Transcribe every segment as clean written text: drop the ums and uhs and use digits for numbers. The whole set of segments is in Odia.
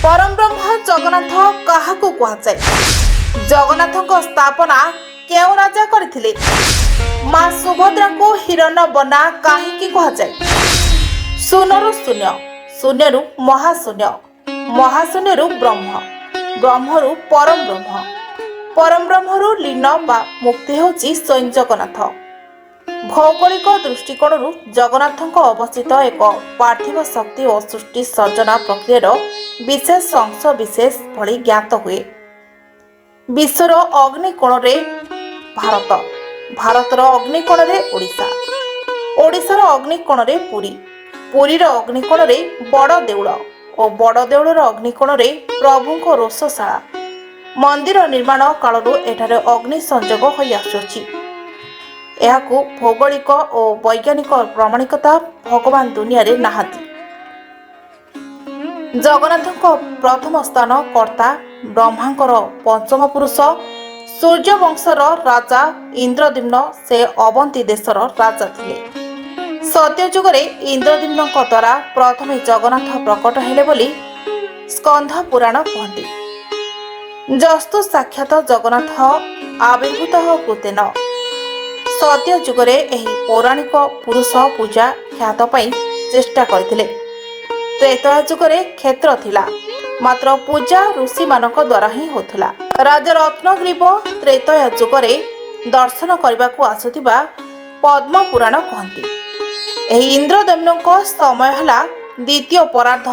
ପରମବ୍ରହ୍ମ ଜଗନ୍ନାଥ କାହାକୁ କୁହାଯାଏ? ଜଗନ୍ନାଥଙ୍କ ସ୍ଥାପନା କେଉଁ ରାଜା କରିଥିଲେ? ମା ସୁଭଦ୍ରାଙ୍କୁ ହିରଣ୍ୟବର୍ଣ୍ଣା କାହିଁକି କୁହାଯାଏ? ଶୂନରୁ ଶୂନ୍ୟ, ଶୂନ୍ୟରୁ ମହାଶୂନ୍ୟ, ମହାଶୂନ୍ୟରୁ ବ୍ରହ୍ମ, ବ୍ରହ୍ମରୁ ପରମ ବ୍ରହ୍ମ, ପରମ ବ୍ରହ୍ମରୁ ଲୀନ ବା ମୁକ୍ତି ହେଉଛି ସ୍ୱୟଂ ଜଗନ୍ନାଥ। ଭୌଗୋଳିକ ଦୃଷ୍ଟିକୋଣରୁ ଜଗନ୍ନାଥଙ୍କ ଅବସ୍ଥିତ ଏକ ପାର୍ଥିବ ଶକ୍ତି ଓ ସୃଷ୍ଟି ସର୍ଜନା ପ୍ରକ୍ରିୟାର ବିଶେଷ ଅଂଶ ବିଶେଷ ଭଳି ଜ୍ଞାତ ହୁଏ। ବିଶ୍ୱର ଅଗ୍ନିକୋଣରେ ଭାରତ, ଭାରତର ଅଗ୍ନିକୋଣରେ ଓଡ଼ିଶା, ଓଡ଼ିଶାର ଅଗ୍ନିକୋଣରେ ପୁରୀ, ପୁରୀର ଅଗ୍ନିକୋଣରେ ବଡ଼ ଦେଉଳ ଓ ବଡ଼ ଦେଉଳର ଅଗ୍ନିକୋଣରେ ପ୍ରଭୁଙ୍କ ରୋଷଶାଳା। ମନ୍ଦିର ନିର୍ମାଣ କାଳରୁ ଏଠାରେ ଅଗ୍ନି ସଂଯୋଗ ହୋଇ ଆସୁଅଛି। ଏହାକୁ ଭୌଗୋଳିକ ଓ ବୈଜ୍ଞାନିକ ପ୍ରମାଣିକତା ଭଗବାନ ଦୁନିଆରେ ନାହାନ୍ତି। ଜଗନ୍ନାଥଙ୍କ ପ୍ରଥମ ସ୍ଥାନ କର୍ତ୍ତା ବ୍ରହ୍ମାଙ୍କର ପଞ୍ଚମ ପୁରୁଷ ସୂର୍ଯ୍ୟବଂଶର ରାଜା ଇନ୍ଦ୍ରଦ୍ୟୁମ୍ନ। ସେ ଅବନ୍ତୀ ଦେଶର ରାଜା ଥିଲେ। ସତ୍ୟଯୁଗରେ ଇନ୍ଦ୍ରଦ୍ୟୁମ୍ନଙ୍କ ଦ୍ୱାରା ପ୍ରଥମେ ଜଗନ୍ନାଥ ପ୍ରକଟ ହେଲେ ବୋଲି ସ୍କନ୍ଧ ପୁରାଣ କୁହନ୍ତି। ଯସ୍ତୁ ସାକ୍ଷାତ ଜଗନ୍ନାଥ ଆବିର୍ଭୂତ କୃତେନ। ସତ୍ୟ ଯୁଗରେ ଏହି ପୌରାଣିକ ପୁରୁଷ ପୂଜା ଖ୍ୟାତ ପାଇଁ ଚେଷ୍ଟା କରିଥିଲେ। ତ୍ରେତୟା ଯୁଗରେ କ୍ଷେତ୍ର ଥିଲା, ମାତ୍ର ପୂଜା ଋଷିମାନଙ୍କ ଦ୍ୱାରା ହିଁ ହେଉଥିଲା। ରାଜା ରତ୍ନଗ୍ରୀବ ତ୍ରେତୟା ଯୁଗରେ ଦର୍ଶନ କରିବାକୁ ଆସୁଥିବା ପଦ୍ମ ପୁରାଣ କହନ୍ତି। ଏହି ଇନ୍ଦ୍ରଦ୍ୟୁମ୍ନଙ୍କ ସମୟ ହେଲା ଦ୍ୱିତୀୟ ପରାର୍ଦ୍ଧ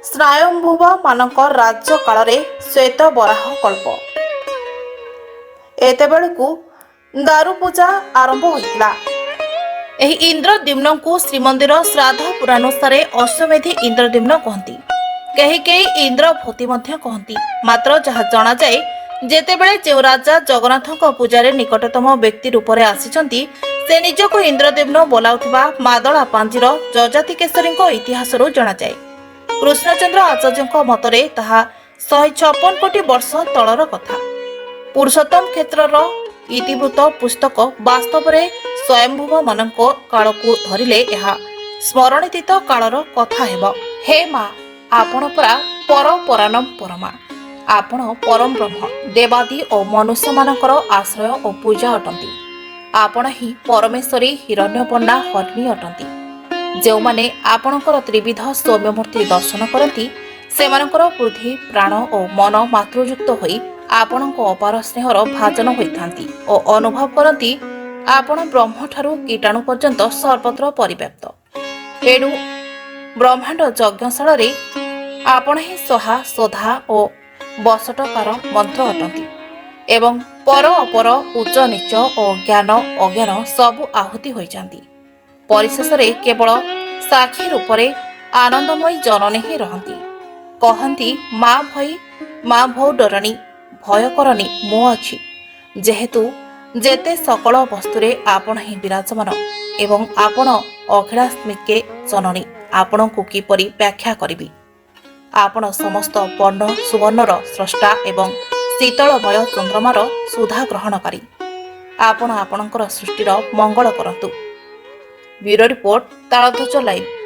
ସ୍ୱାୟମ୍ଭୁବ ମାନଙ୍କ ରାଜ୍ୟ କାଳରେ ଶ୍ୱେତ ବରାହ କଳ୍ପ। ଏତେବେଳକୁ ଦାରୁ ପୂଜା ଆରମ୍ଭ ହୋଇଥିଲା। ଏହି ଇନ୍ଦ୍ରଦ୍ୟୁମ୍ନଙ୍କୁ ଶ୍ରୀମନ୍ଦିର ଶ୍ରାଦ୍ଧ ପୁରାଣୁସାରେ ଅଶ୍ୱମେଧୀ ଇନ୍ଦ୍ରଦ୍ୟୁମ୍ନ କହନ୍ତି। କେହି କେହି ଇନ୍ଦ୍ରଭୂତି ମଧ୍ୟ କହନ୍ତି। ମାତ୍ର ଯାହା ଜଣାଯାଏ, ଯେତେବେଳେ ଯେଉଁ ରାଜା ଜଗନ୍ନାଥଙ୍କ ପୂଜାରେ ନିକଟତମ ବ୍ୟକ୍ତି ରୂପରେ ଆସିଛନ୍ତି, ସେ ନିଜକୁ ଇନ୍ଦ୍ରଦ୍ୟୁମ୍ନ ବୋଲାଉଥିବା ମାଦଳା ପାଞ୍ଜିର ଯଯାତି କେଶରୀଙ୍କ ଇତିହାସରୁ ଜଣାଯାଏ। କୃଷ୍ଣଚନ୍ଦ୍ର ଆଚାର୍ଯ୍ୟଙ୍କ ମତରେ ତାହା 156 କୋଟି ବର୍ଷ ତଳର କଥା। ପୁରୁଷୋତ୍ତମ କ୍ଷେତ୍ରର ଇତିବୃତ୍ତ ପୁସ୍ତକ ବାସ୍ତବରେ ସ୍ୱୟଂଭୁବ ମାନଙ୍କ କାଳକୁ ଧରିଲେ ଏହା ସ୍ମରଣାତୀତ କାଳର କଥା ହେବ। ହେ ମା, ଆପଣ ପରା ପର ପରାନମ ପରମା। ଆପଣ ପରମ ବ୍ରହ୍ମ, ଦେବାଦି ଓ ମନୁଷ୍ୟମାନଙ୍କର ଆଶ୍ରୟ ଓ ପୂଜା ଅଟନ୍ତି। ଆପଣ ହିଁ ପରମେଶ୍ୱରୀ ହିରଣ୍ୟବର୍ଣ୍ଣା ହରିଣୀ ଅଟନ୍ତି। ଯେଉଁମାନେ ଆପଣଙ୍କର ତ୍ରିବିଧ ସୌମ୍ୟମୂର୍ତ୍ତି ଦର୍ଶନ କରନ୍ତି, ସେମାନଙ୍କର ବୁଦ୍ଧି, ପ୍ରାଣ ଓ ମନ ମାତୃଯୁକ୍ତ ହୋଇ ଆପଣଙ୍କ ଅପାର ସ୍ନେହର ଭାଜନ ହୋଇଥାନ୍ତି ଓ ଅନୁଭବ କରନ୍ତି, ଆପଣ ବ୍ରହ୍ମଠାରୁ କୀଟାଣୁ ପର୍ଯ୍ୟନ୍ତ ସର୍ବତ୍ର ପରିବ୍ୟାପ୍ତ। ଏଣୁ ବ୍ରହ୍ମାଣ୍ଡ ଯଜ୍ଞଶାଳରେ ଆପଣ ହିଁ ସ୍ୱହା, ସ୍ୱଧା ଓ ବଷଟ୍କାର ମନ୍ତ୍ର ଅଟନ୍ତି ଏବଂ ପର ଅପର, ଉଚ୍ଚ ନୀଚ ଓ ଜ୍ଞାନ ଅଜ୍ଞାନ ସବୁ ଆହୁତି ହୋଇଯାନ୍ତି। ପରିଶେଷରେ କେବଳ ସାକ୍ଷୀ ରୂପରେ ଆନନ୍ଦମୟୀ ଜନନୀ ହିଁ ରହନ୍ତି। କହନ୍ତି, ମା ଭଇ ମା ଭଉ ଡରନି, ଭୟ କରନି, ମୁଁ ଅଛି। ଯେହେତୁ ଯେତେ ସକଳ ବସ୍ତୁରେ ଆପଣ ହିଁ ବିରାଜମାନ ଏବଂ ଆପଣ ଅଖିଳାତ୍ମିକେ ଜନନୀ, ଆପଣଙ୍କୁ କିପରି ବ୍ୟାଖ୍ୟା କରିବି? ଆପଣ ସମସ୍ତ ବର୍ଣ୍ଣ ସୁବର୍ଣ୍ଣର ସ୍ରଷ୍ଟା ଏବଂ ଶୀତଳମୟ ଚନ୍ଦ୍ରମାର ସୁଧା ଗ୍ରହଣକାରୀ। ଆପଣ ଆପଣଙ୍କର ସୃଷ୍ଟିର ମଙ୍ଗଳ କରନ୍ତୁ। Bureau report, Taladhwaja live.